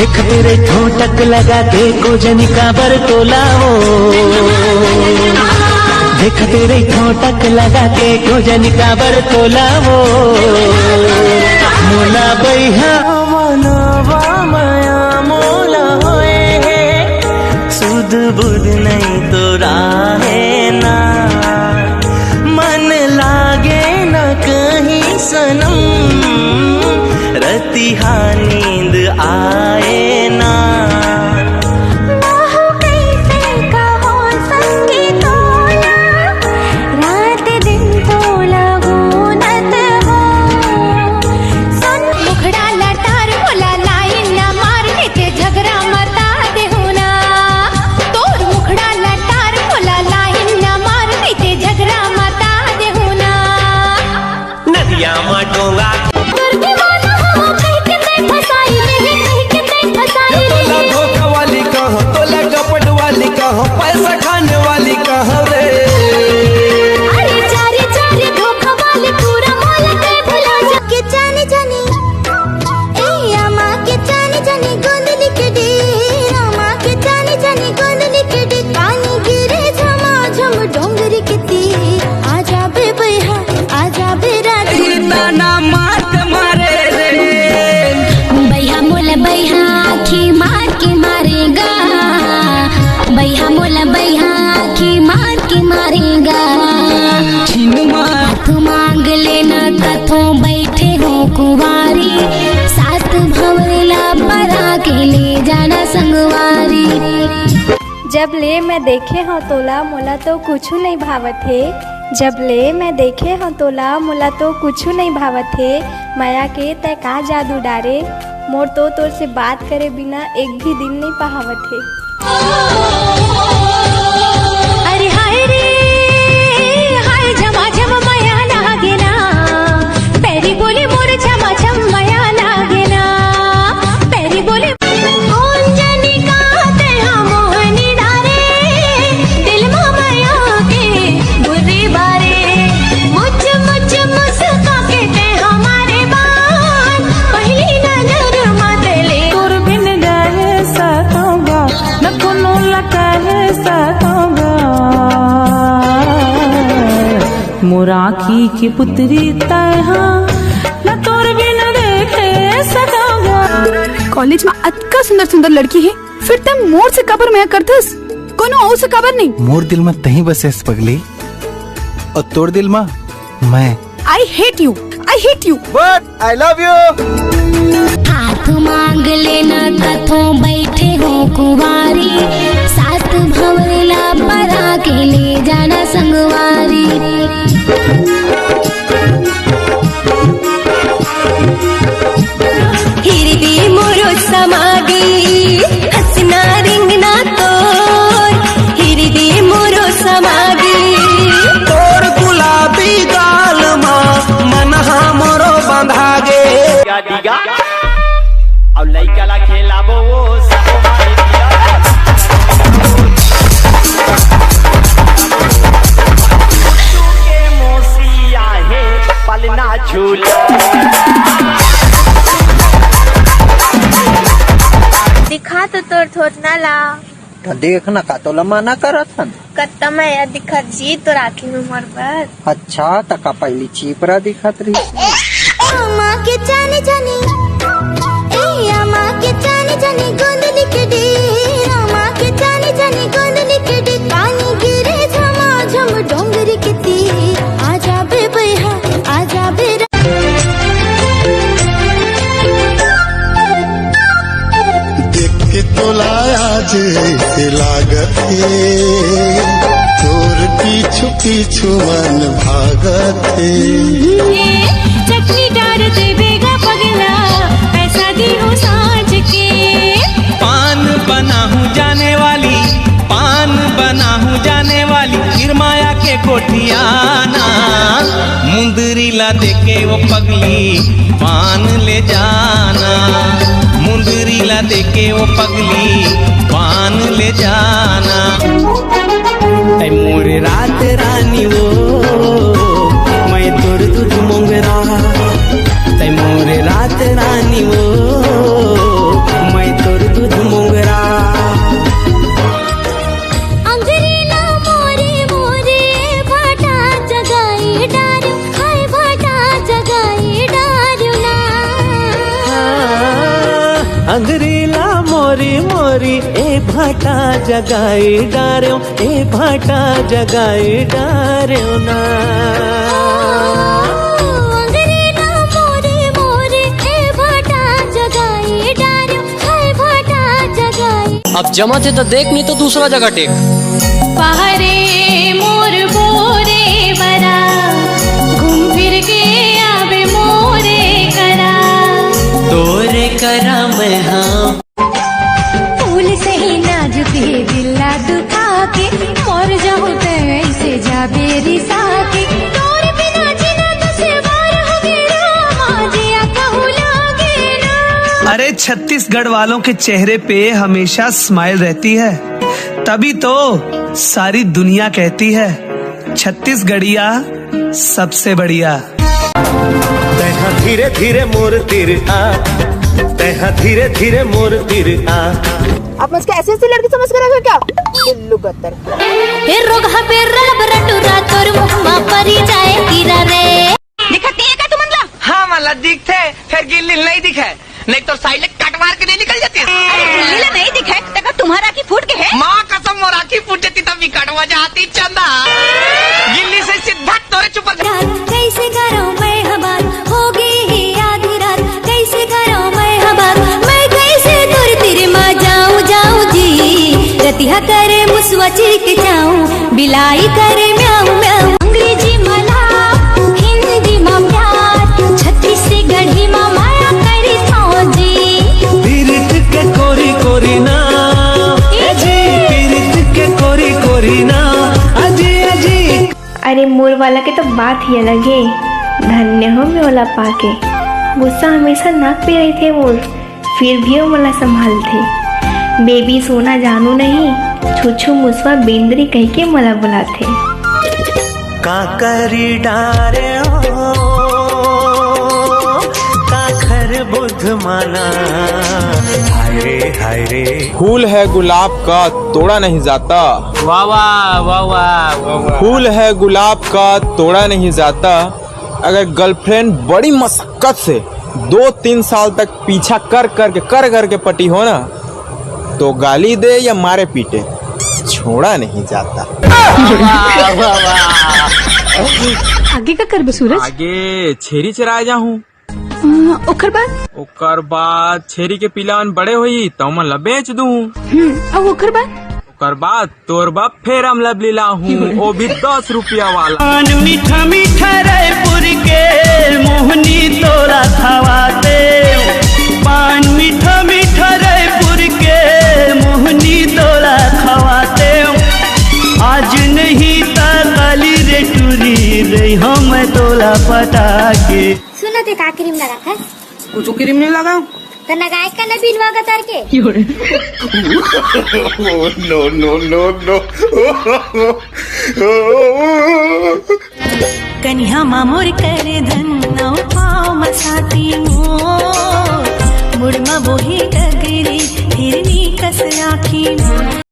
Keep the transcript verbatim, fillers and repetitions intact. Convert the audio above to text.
देखते रहिथों टक लगा के, को जनी काबर तोला वो। देखते रहिथों टक लगा के, को जनी काबर तोला वो। मोला बइहा मनवा मया मोला होए हे, सुध बुध नहीं तोरा हे ना। मन लागे न कहीं सनम, रतिहा नींद आए ना। बाहु कैसे कहो संगी तोला, रात दिन तोला गुनत हो। सुन मुखड़ा लटार मोला लाइन ना मार, नित झगड़ा मता देहू ना। तोर मुखड़ा लटार मोला लाइन ना मार, नित झगड़ा मता देहू ना। नदिया म डोंगा। तोर दीवाना हो, कहि के तैं फसाई ले, कहि के तैं फसाई ले। तोला धोखा वाली कहाँ, तोला कपट वाली कहाँ, पैसा खाने वाली कहाँ रे? अरे चारी चारी धोखा वाली पूरा मोला तैं भुला जा। के जाने जाने, ए अमा के जाने जाने गोंदली के डे, अमा के जाने जाने गोंदली के डे, पानी गिरे झमाझम डोंगरी के तीर। आजा बे बइहा, आजा बे राजा। ताना मात मारे रे। बइहा मोला बइहा आँखी मार के मारेगा। बइहा मोला बइहा आँखी मार के मारेगा। छिन मार। हाथ मांग लेना कथों बइठे हों कुंवारी। सात भंवरा ला परा के ले जाना संगवारी। जब ले मैं देखे हंव तोला, मोला तो कुछु नइ भावत हे। जब ले मैं देखे हंव तोला, मोला तो कुछु नइ भावत हे। मया के तैं का जादू डारे, मोर तो तोर से बात करे बिना एक भी दिन नइ पहावत हे। अरे हाय रे, हाय झमाझम मया लागे ना, पैरी बोले मोर झमाझम मया लागे ना, पैरी बोले। कोन जनी का तेहा मोहनी डारे, दिल मा मया के बुर्री बारे। मुच मुच मुस्का के तेहा मारे बान, पहली नजर मा तेले। तोर बिन रहे सकोगा, न कोनो ला कहे सकोगा। मोर आँखी के पुतरी तेहा, न तोर बिन देखे सकोगा। कॉलेज मा अतका सुंदर सुंदर लड़की हे, फिर तैं मोर से काबर मया करथस, कोनो अउ से काबर नहीं। मोर दिल मा तहीं बसेस पगली, अउ तोर दिल मा मैं। I hate you, I hate you। But I love you। हाथ मांग लेना कथों बइठे हों कुंवारी, सात भंवरा ला परा के ले जाना संगवारी। हिरदी मोरो समागे, हंसना रिंगना तोर। हिरदी मोरो समागे। तोर गुलाबी गाल मा, मनहा मोरो बंधागे। डिगा, डिगा। अउ लइका ला खेलाबो वो सब मारे दिया। के मोसी आहे पलना झूला। दिखा तो तोर थोथना ला। त देख ना का तोला मना करत हन। कत्ता मया दिखत जी तोर आँखी में मोर बर। अच्छा, त का पहिली चिपरा दिखत रहिस? ए, अमा के जाने जाने, ए, अमा के जाने जाने गोंदली के डीर, अमा के जाने जाने गोंदली के डीर, पानी गिरे झमाझम डोंगरी के तीर, आजा बे बइहा, आजा बे रा- देख के तोला आज ऐसे लागत हे, तोर पीछू पीछू मन भागत हे। चटनी डार देबे गा पगला, पैसा दिहूं साँझ के। पान बनाहूं जाने वाली, पान बनाहूं जाने वाली, फिर माया के कोठियाना। मुंदरी ला देके वो पगली पान ले जाना, मुंदरी ला देके वो पगली पान ले जाना। तै मोरे रात रानी वो, मैं तोर दूध मोंगरा। तै मोरे रात रानी वो, मैं तोर अंगरी ला मोरी मोरी, ए भाटा जगाई डारेव, ए भाटा जगाई डारेव ना। अंगरी ला मोरी मोरी, ए भाटा जगाई डारेव, ए भाटा जगाई। अब जमत हे त देख, नहीं तो दूसरा जगह टेक। पहरे मोर बोरे बरा, घूम फिर के आबे मोरे करा। तोरे करा मैं हाँ। फूल सही नाजुक हे दिल ला दुखा के, मर जाऊं तैं ऐसे जाबे रिसा के। तोर बिना जीना दुश्वार होगे रामा, जिया कहूं लागे ना। अरे, छत्तीसगढ़ वालों के चेहरे पे हमेशा स्माइल रहती है, तभी तो सारी दुनिया कहती है, छत्तीसगढ़िया सबसे बढ़िया। तैहा धीरे धीरे मोर तीर आ, तैहा धीरे धीरे मोर तीर आ। आप मुझको ऐसी ऐसी लड़की समझ कर रखे हो क्या? ये लुगतर। हे रोग हबे रब रटुरा, तोर मुँह मा परी जाए कीरा रे। दिखत नहीं है का तुमन ला? हाँ, मला दिखथे, फेर गिल्ली नहीं दिखे, नहीं तो साइड ले कट मार के नहीं निकल जाती। अरे, गिल्ली ला नहीं दिखे, तेकर तुम्हार आँखी फूट गे हे। माँ कसम, मोर आँखी फूट जाती तब भी कट मजा आती चंदा। गिल्ली से सीधा तोरे चुपर। रात कैसे करो मैं हबात, हो गई ही आधी रात, कैसे करो मैं हबात, मैं कैसे दूर तेरे माँ जाऊँ, जाऊँ जी। रतिहा करे मुसवा चिक जाऊँ, बिलाई करे म्याऊँ, म्याऊँ। अंग्रेजी मला, हिंदी मा प्यार, छत्तीसगढ़ी मा माया करी सौजी। पीरित के कोरी कोरी ना, ए जी। पीरित के कोरी कोरी ना, अजी, अजी। अरे, मोर वाला के तो बात ही अलग हे। धन्य हो मैं ओला पाके। गुस्सा हमेशा नाक पे रहिथे मोर, फिर भी वो मोला संभालथे। बेबी सोना जानू नहीं, छुछू मुसवा बेंदरी कहिके मोला बुलाथे। का करी डारे हो, का खर बुध माना, हाय रे, हाय रे। फूल है गुलाब का, तोड़ा नहीं जाता। वाह, वाह, वाह, वाह, वाह, वाह। फूल है गुलाब का, तोड़ा नहीं जाता। अगर गर्लफ्रेंड बड़ी मशक्कत से दो तीन साल तक पीछा कर करके, कर करके पटी हो ना, तो गाली दे या मारे पीटे, छोड़ा नहीं जाता। वाह, वाह, वाह। आगे का करबे सूरज? आगे छेरी चराए जाहूँ। अ, ओकर बाद? ओकर बाद छेरी के पिला मन बड़े होही, त ओमन ला बेच दूँ। हम्म, अउ ओकर बाद? ओकर बाद तोर बाप फेर हम लबली लाहूँ, वो भी दस रुपया वाला। पान मीठा मीठा रायपुर के मोहनी तोला खवाते, पान मीठा मीठा रायपुर के मोहनी तोला खवाते। आज नहीं ता काली रे टूरी, रही हम तोला पटा के। सुन ना, ते का क्रीम लगाथस? कुछ क्रीम नहीं लगाऊं। त लगाए का ना बिनवा गतर के? नो, नो, नो, नो। कनिहा मा मोर कर धन, अउ पाँव मा साती मोर, मुड़ मा बोहे डगरी, हिरनी कस आँखी मोर।